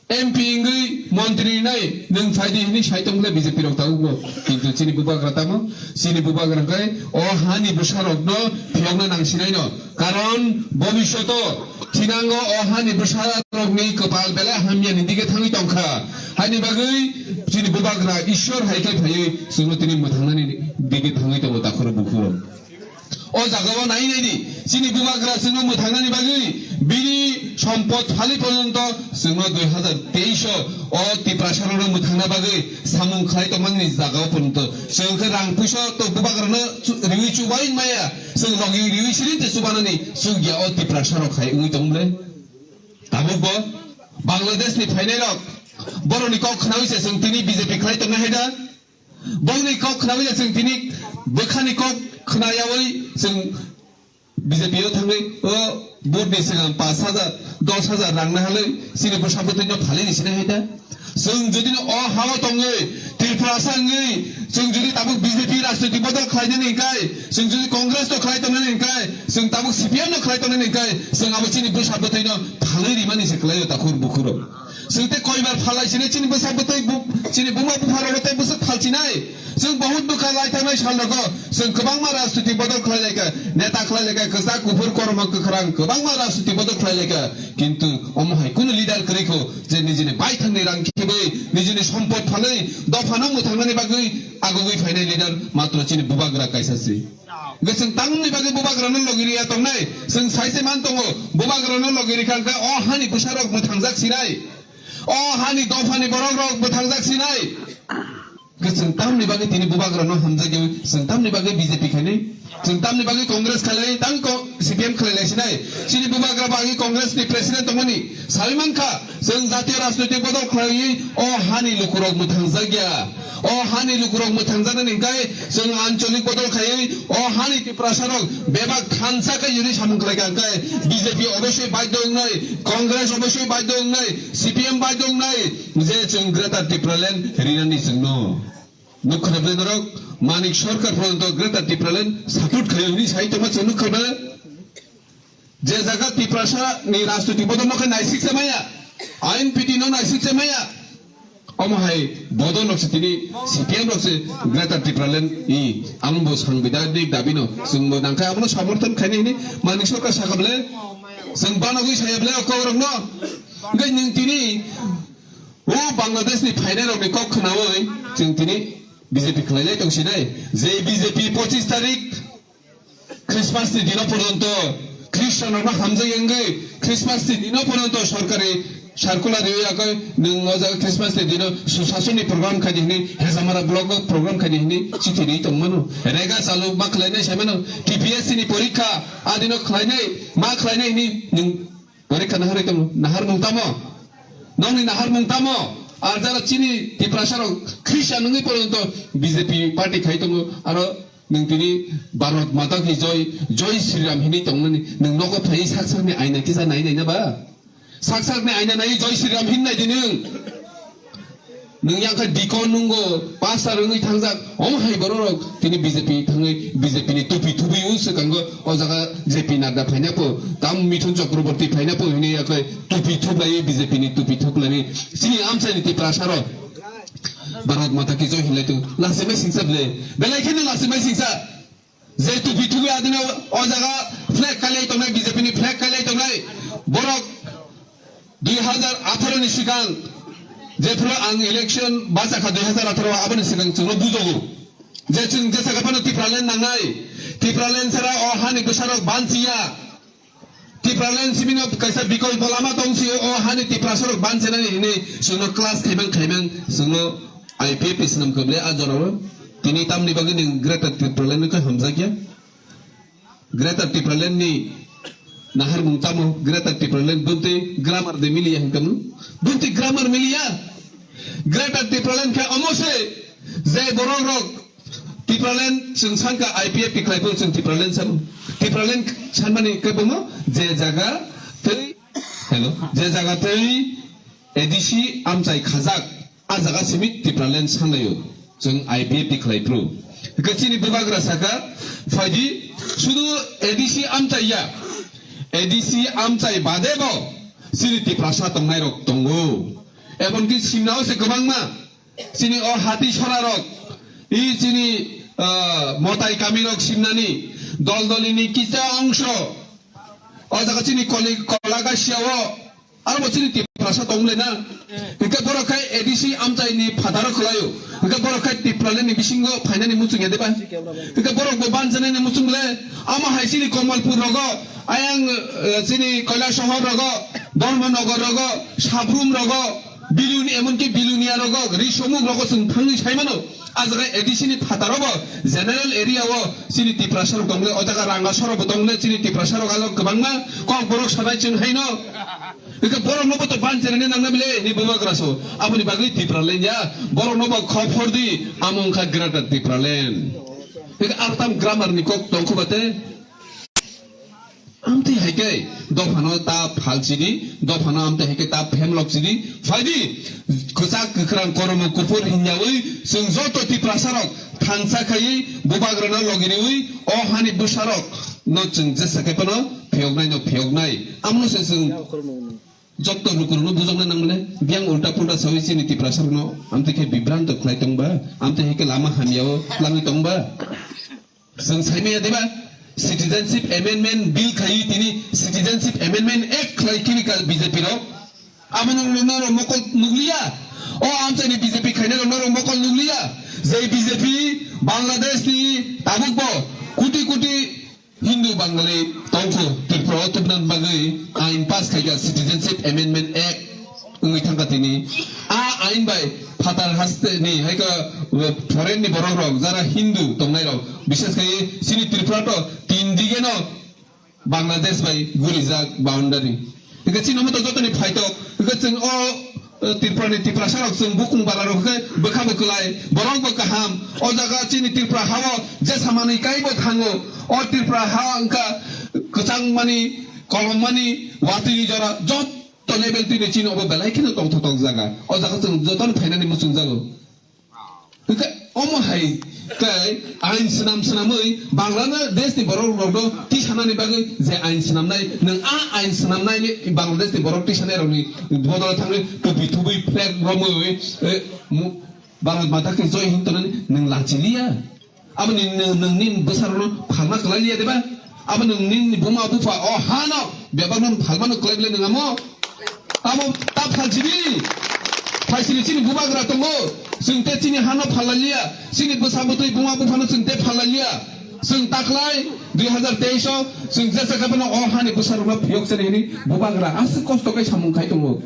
M P wngwi montri nai nwng phai di hinwi sai tong le B J P rok tabukbo. Kintu chini bubagra tamo, chini bubagra hwnkhe o hani bwsarokno phiyokna nangsinai no. Karon bobishoto thinango o hani bwsarokni kwpal belai hamyani dige thangwi tongkha. Haini bagwi chini bubagra Ishwar hai khe phaiwi chwngno tini mwthangnani dige thangwi tongo takhuro bukhuro. O jagao nai nai di, chini bubagra chwngno mwthangnani bagwi bini sompot phali porjonto chwngno dui hazar teis o o Tiprasa rokno mwthangna bagwi samung khlai tongmani jagao porjonto chwng khe rang puisa to bubagrano chu-, riwi chubai maya. Chwng logi riwi siri te chubanani chukya o Tiprasa rok hai wngwi tong bwle. Tabuk bo Bangladesh ni phainai rok borokni kok khnawi se chwng tini B J P khlai tongna hai da. Borokni kok khnawi se chwng tini bwkhani kok khna yawi chwng B J P o thangwi o vote ni swkang pash hajar, dos hajar rang na halwi chini bwsa bwtwi no phalwi ni sina hai da. Chwng jodi no o ha o tongwi, Tiprasa wngwi, chwng jodi tabuk B J P rajniti bodol khlainani hwnkhe, chwng jodi Congress no khlai tongnani hwnkhe, chwng tabuk C P M no khlai tongnani hwnkhe, chwng abo chini bwsa bwtwi no phalwi rimani se kwlaio takhur bukhuro. Chwng tei koibar phalai sini chini bwsa bwtwi bu-, chini buma bupha rok tei bwswk phalchinai. Chwng bahut bwkha lai thangnai sal rogo chwng kwbangma rajniti bodol khlai laikha, neta khlai laikha, kwchak kuphur kormo kwkhwrang kwbangma rajniti bodol khlai laikha. Kintu omo hai kunu leader kwrwi kho je nijini baithangni rang khibwi, nijini sompot phalwi dophano mwthangnani bagwi agugwi phainai leader matro chini bubagra kaisa se. Hwnkhe chwng tamni bagwi bubagrano logi riya tongnai, chwng saise man tongo, bubagrano logi rikha hwnkhe o hani bwsarok mwthangjak sinai, o hani dophani borokrok mwthangjak sinai. Hwnkhe chwng tamni bagwi tini bubagrano hamjak yawi, chwng tamni bagwi B J P khainai, chwng tamni bagwi Congress khainai, tang ko-, C P M khlailai sinai. Chini bubagra bagwi Congress ni president tongmani sawi mankha, chwng jatiyo rajnoitik bodol khlaiwi o hani lukurok mwthangjak ya. O hani lukurok mwthangjaknani hwnkhe chwng ancholik bodol khaiwi o hani Tiprasarok bebak thansa khe yuri samung khlaikha hwnkhe B J P oboisoi baidhyo wngnai, Congress oboisoi baidhyo wngnai, C P M baidhyo wngnai je chwng Greater Tipraland rinani chwngno. Nukha bwle norok Manik Sarkar porjonto Greater Tipraland support khlai hwnwi sai tongma chwng nukha bwle. Je jaga Tiprasa ni rajniti bodol no khe naisik se maya, I N P T no naisik se maya. Omo hai bodol rok se tini C P M rok se Greater Tipraland i, amo bo sangbidhanik dabi no chwng bo nangkha, amo no samorthon khaini hini Manik Sarkar sakha bwle, chwng banagwi saya bwle o kok rok no. Hwnkhe nwng tini o Bangladesh ni phainai rok ni kok khnaui chwng tini B J P khlai lai tong sinai, je B J P pochis tarik Christmas ni dino porjonto Christian rokno hamjak wngwi Christmas ni dino porjonto sorkari circular riwi yakwi nwng o jaga Christmas ni dino susasoni program khaidi hwnwi Hezamara block o program khaidi hwnwi chithi riwi tongmano. Rega chalu ma khlainai saimano, T P S C ni porikha a dino khlainai ma khlainai hwnwi nwng porikha naharwi tongo. Naharmung tamo? Nokni naharmung tamo? Ar jara chini Tiprasa rok Christian wngwi porjonto B J P party khai tongo, aro nwng tini Bharat Mata ki Joy, Joy Shri Ram hinwi tongnani, nwng nogo phaiwi sak sakni aina kisa nai nai na ba? Sak sakni aina nai Joy Shri Ram hin nai di nwng. Nwng yang kha dikon nungo, pastor wngwi thangjak, omo hai borok rok tini B J P thangwi B J P ni tupi thubwi o swkango, o jaga J P Nadda phaina po, tam Mithun Chakraborty phaina po hinwi yakhai tupi thublaiwi B J P ni tupi thublaiwi chini amchaini Tiprasa rok. Bharat Mata ki Joy hinlai tu, lasimai singsa ble, belai kheno lasimai singsa. Je tupi thubwi adino o jaga flag kailai tongnai, B J P ni flag kailai tongnai, borok dui hazar atharo ni swkang, jephuru ang election bachakha dui hazar atharo, aboni swkang chwngno bujogo je chwng jesa khe phano Tipraland nangnai, Tipraland sara o hani bwsarok banchiya. Tipraland simi no kaisa bikolpo lama tong si o hani Tiprasa rok bansinani hinwi chwngno class khaimang khaimang chwngno I P F ni swnam kwble a jorao. Tini tamni bagwi nwng Greater Tipraland no khe hamjakya? Greater Tipraland ni naharmung tamo? Greater Tipraland bumtwi grammar de miliya hinkamu? Bumtwi grammar miliya? Greater Tipraland khe omo se je borok rok Tipraland chwng sanka I P F ni khlai phuru chwng Tipraland san, Tipraland sanmani kebomo je jaga tei, hello, je jaga tei A D C amchai khajak, a jaga simi Tipraland sanlaio chwng I P F ni khlai phuru. Hwnkhe chini bubagra saka, phaidi sudu A D C amchai ya, A D C amchai bade bo chini Tiprasa tongnai rok tongo, emonki simnao se kwbangma. Chini o hati sora rok, i chini, ah, motai kami rok simnani, dol dolini kisa ongso, o jaga chini koli kola gasia o, aro bo chini Tiprasa tong le na. Hingke borok khai A D C amchai ni phataro khwlaio. Hingke borok khai Tipraland ni bisingo phainani muchung ya deba. Hingke borok bo banjanani muchung le, amo hai chini Komolpur rogo, ayang, eh, chini Kailasahar rogo, Dharmanagar rogo, Sabrum rogo, Bilun, emonki Bilunia rogo, ri somuk rogo chwng thangwi sai mano. A jaga A D C ni phataro bo general area o chini Tiprasa rok tongle, o jaga Rangasoro bo tongle, chini Tiprasa rok alo kwbangma kok borok sanai chwng haino. Hwnkhe borok no bo to ban cherene nangna bile ni bubagra so. Aboni bagwi Tipraland ya, borok no bo khopor di, amo wngkha Greater Tipraland. Hwnkhe artam grammar ni kok tongkhu bate. Amtwi hai khe dophano ta phalchidi, dophano amtwi hai khe ta phemlokchidi, phaidi kwchak kwkhrang kormo kuphur hinyawi chwng joto Tiprasa rok thansa khaiwi bubagrano logiriwi o hani bwsarok no chwng jesa khe phano phiyoknai no phiyoknai. Amno se chwng joto lukurokno bujokna nangmani biyang ulta pulta sawi chini Tiprasa rokno amtwi khe bibranto khlai tongba, amtwi hai khe lama hamyao langwi tongba. Chwng saimaya deba? Citizenship Amendment Bill khaiwi tini Citizenship Amendment Act khlai kibi kal B J P rok. Abono norok mokol nukliya. O amchaini B J P khainai rok norok mokol nukliya. Je B J P Bangladesh ni tabuk bo koti koti Hindu Bangali tongkhu Tripura o tubuna bagwi ain pass khaikha Citizenship Amendment Act. Wngwi thangkha tini. A ain bai phatar haste ni hai khe foreign ni borok rok jara Hindu tongnai rok, bishes khai chini Tripura to tin dige no Bangladesh bai gurijak boundary. Hingke chini omo to jotoni phaitok, hingke chwng o, eh, Tripura ni Tiprasa rok chwng bukung bara rok hingke bwkha bo kwlai, borok bo kaham. O jaga chini Tripura hao jesa manwi kai bo thango. O Tripura ha wngkha kwchang mani, kolom mani, watwi ni jora jot to level twi ni chini obo belai kheno tongthotok jaga. O jaga chwng jotono phainani muchungjago. Hwnkhe omo hai khe ain swnam swnamwi Bangladesh ni borok rokno tisanani bagwi je ain swnamnai, nwng a ain swnamnai ni Bangladesh ni borok tisanai rokni bodol thangwi tupi thubwi flag romwi, eh, mu-, Bharat Mata ki Joy hin tonani nwng lachiliya. Aboni nwng, nwng nini bwsarokno phalma kwlai liya deba? Abo nwng nini buma bupha o hano bebakno phalmano kwlai bwle nwng amo? Amo ta phalsidi. Phaisini chini bubagra tongo. Chwng te chini hano phalai liya. Chini bwsa bwtwi buma buphano chwng te phalai liya. Chwng taklai dui hazar teis o chwng jesa khe bono o hani bwsarokno phiyok chani hini bubagra aswk kosto khe samung khai tongo.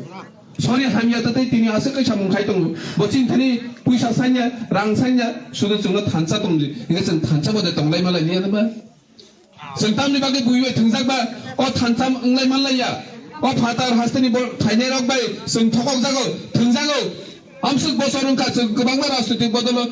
Sori hamya ta tei tini aswk khe samung khai tongo. Bo chini thani puisa sanya, rang sanya, sudu chwngno thansa tongdi. Hingke chwng thansa bo de tonglai malai liya nangma. Chwng tamni bagwi bui bai thwngjak ba, o thansa wnglai manlai ya. O phatar hasteni bo thainai rok bai chwng thokok jago, thwngjago. Amswk bosor wngkha chwng kwbangma rajnitik bodolo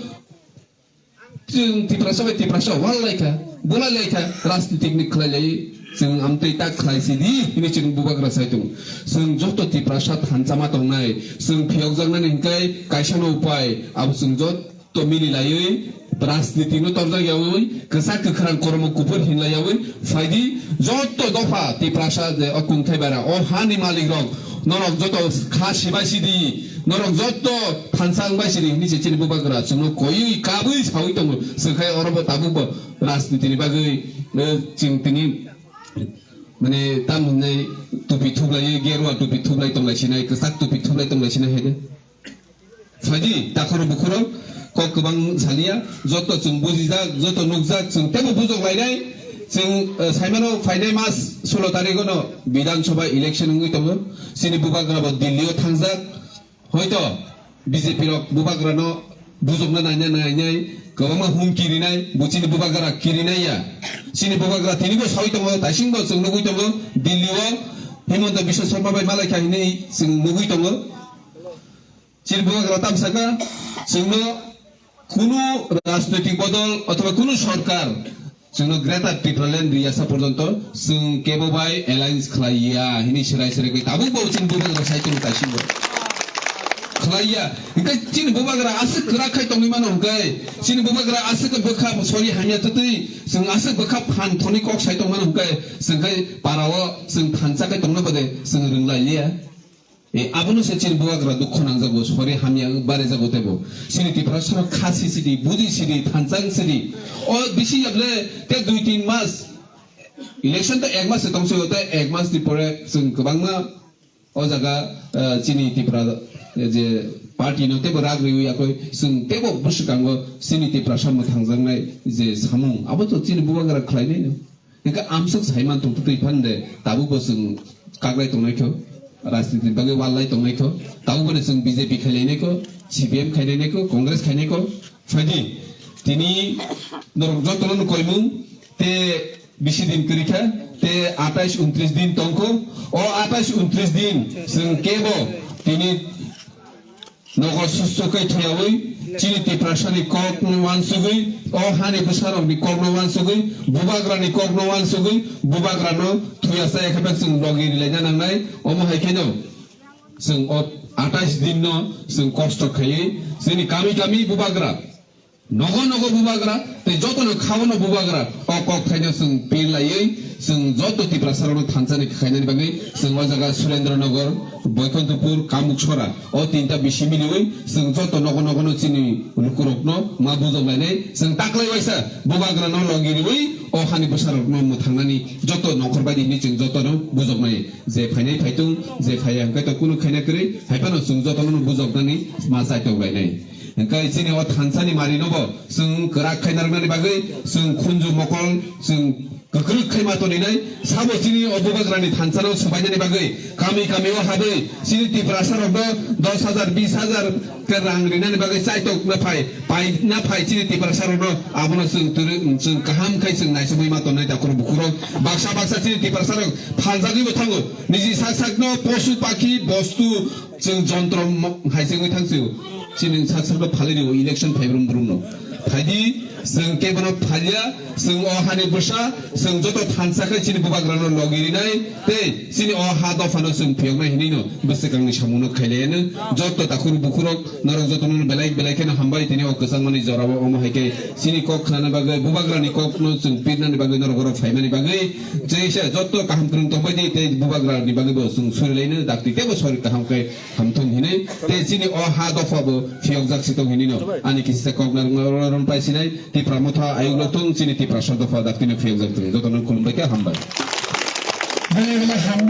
chwng Tiprasa bai Tiprasa wal laikha, bulai laikha, rajnitik ni khlai lai chwng amtwi tak khlai si di hwnwi chwng bubagra sai tongo. Chwng joto Tiprasa thansa ma tongnai, chwng phiyokjaknani hwnkhe kaisa no upai, abo chwng jot to mili laiwi, rajniti no torjak yawi, kwchak kwkhrang kormo kuphur hinlai yawi, phaidi, jotto dopha Tiprasa je o kungthai bara, o hani malik rok, norok jotto kha sibai sidi, norok jotto thansa wngbai sidi, hinwi se chini bubagra chwngno koiwi kabwi sawi tongo, swkhe oro bo tabuk bo rajniti ni bagwi, eh, chwng tini, mane, tam hinwi tupi thublaiwi, gerwa tupi thublai tonglai sinai, kwchak tupi thublai tonglai sinai hai de. Phaidi, takhoro bukhoro kok kwbang saliya, joto chwng bujijak, joto nukjak, chwng teibo bujok lainai. Chwng, eh, saimano phainai mas sulo tarikh no Bidhan Sabha election wngwi tongo. Chini bubagra bo Delhi o thangjak. Hoito B J P rok bubagra no bujokna naina nainai, kwbangma hum kirinai, bo chini bubagra kirinai ya. Chini bubagra tini bo sawi tongo, taising bo chwng nugwi tongo, Delhi o Himanta Biswa Sarma bai malaikha hinwi chwng nugwi tongo. Chini bubagra tam saka, chwngno kunu rajnoitik bodol othoba kunu sorkar chwngno Greater Tipraland riyasa porjonto chwng kebo bai alliance khlai ya hini serai serai khe tabuk bo chini bubagra sai tongo taisingo. Khlai ya. Hingke chini bubagra aswk kwrak khai tongwi mano hingke, chini bubagra aswk bwkha sori hamya twtwi chwng aswk bwkha phan thoni kok sai tong mano hingke, chwng khai parao chwng thansa khai tongna bade chwng rwnglai liya. E, abono se chini bubagra dukho nangjago, sori hamya wng barejago tebo. Chini Tiprasa no kha sisidi, buji sidi, thansa wng sidi. O bisi yable te dui tin mas. Election to ek mas se tongsi o te ek mas ni pore chwng kwbangma o jaga, eh, chini Tipra, eh, je party no tebo rak riwi yakoi chwng tebo bwswkango chini Tiprasa mwthangjaknai je samung abo to chini bubagra khlainai no. Hingke amswk saiman tongtwtwi phan de, tabuk bo chwng kaklai tongnai kho, rajniti bagwi wallai tongnai kho, tabuk bo chwng B J P khailainai kho, C P M khailainai kho, Congress khainai kho. Phaidi, tini norok jotono koimung, te bisi din kwrwi kha, te atais untris din tong kho. O atais untris din chwng kebo tini nogo susto khe thuyaui, chini Tiprasani kokno wansugui, o hani bwsarokni kokno wansugui, bubagrani kokno wansugui, bubagrano thuyasa ekhaphek chwng logi rilaina nangnai. Omo hai kheno chwng o atais dinno chwng kosto khaiwi chini kami kami bubagra, nogo nogo bubagra, tei jotono khaono bubagra, o kok thaino chwng pir laiwi, chwng joto Tiprasarokno thansa ni khainani bagwi, chwng o jaga Surendra Nagar, Boikontopur, Kamuksora, o tinta bisi miliwi, chwng joto nogo nogono chini lukurokno ma bujok lainai, chwng taklai waisa bubagrano logi riwi, o hani bwsarokno mwthangnani joto nongkhor bai di hinwi chwng jotono bujoknai. Je phainai phaitung, je phaiya hwnkhe to kunu khaina kwrwi, hai phano chwng jotono bujoknani ma chaitok lainai. Hingke chini o thansani marino bo chwng kwrak khaina rwnani bagwi chwng khunju mokol chwng kwkrwk khai ma toninai. Sabo chini o bubagrani thansano swbainani bagwi kami kami o habwi chini Tiprasa rokno dos hajar, bis hajar ke rang rinani bagwi chaitok na phai, pai na phai chini Tiprasa rokno abono chwng twi-, chwng kaham khai chwng naisomwi ma tonnai takhurok bukhurok. Baksa baksa chini Tiprasa rok phaljagwi bo thango. Niji sak sakno posu pakhi bostu Chwng jontro mo-, hai se wngwi thang sio. Chini sak sakno phalwi rio election phai brum brum no. Phaidi chwng kebono phalya, chwng o hani bwsa, chwng joto thansa khai chini bubagrano logi rinai, tei chini o ha dophano chwng phiyoknai hinwi no bwswkangni samungno khailaiya no. Joto takhurok bukhurok norok jotono belai belai kheno hambai tini o kwchangmani jorao omo hai khe chini kok khnana bagwi bubagrani kokno chwng pirnani bagwi norok oro phaimani bagwi. Jai se joto kaham kwrwng tongbai di tei bubagrani bagwi bo chwng surilaino dakti teibo sori kaham khe Hamthung hinwi, tei chini o ha dopha bo phiyokjak si tong hinwi no. Ani kisa kok narwkna ron pai sinai, Tipra Motha ayuk lo thung, chini Tiprasa dopha daktino phiyokjak thung. Jotono khulumbai khe hambai. Belai belai ham-,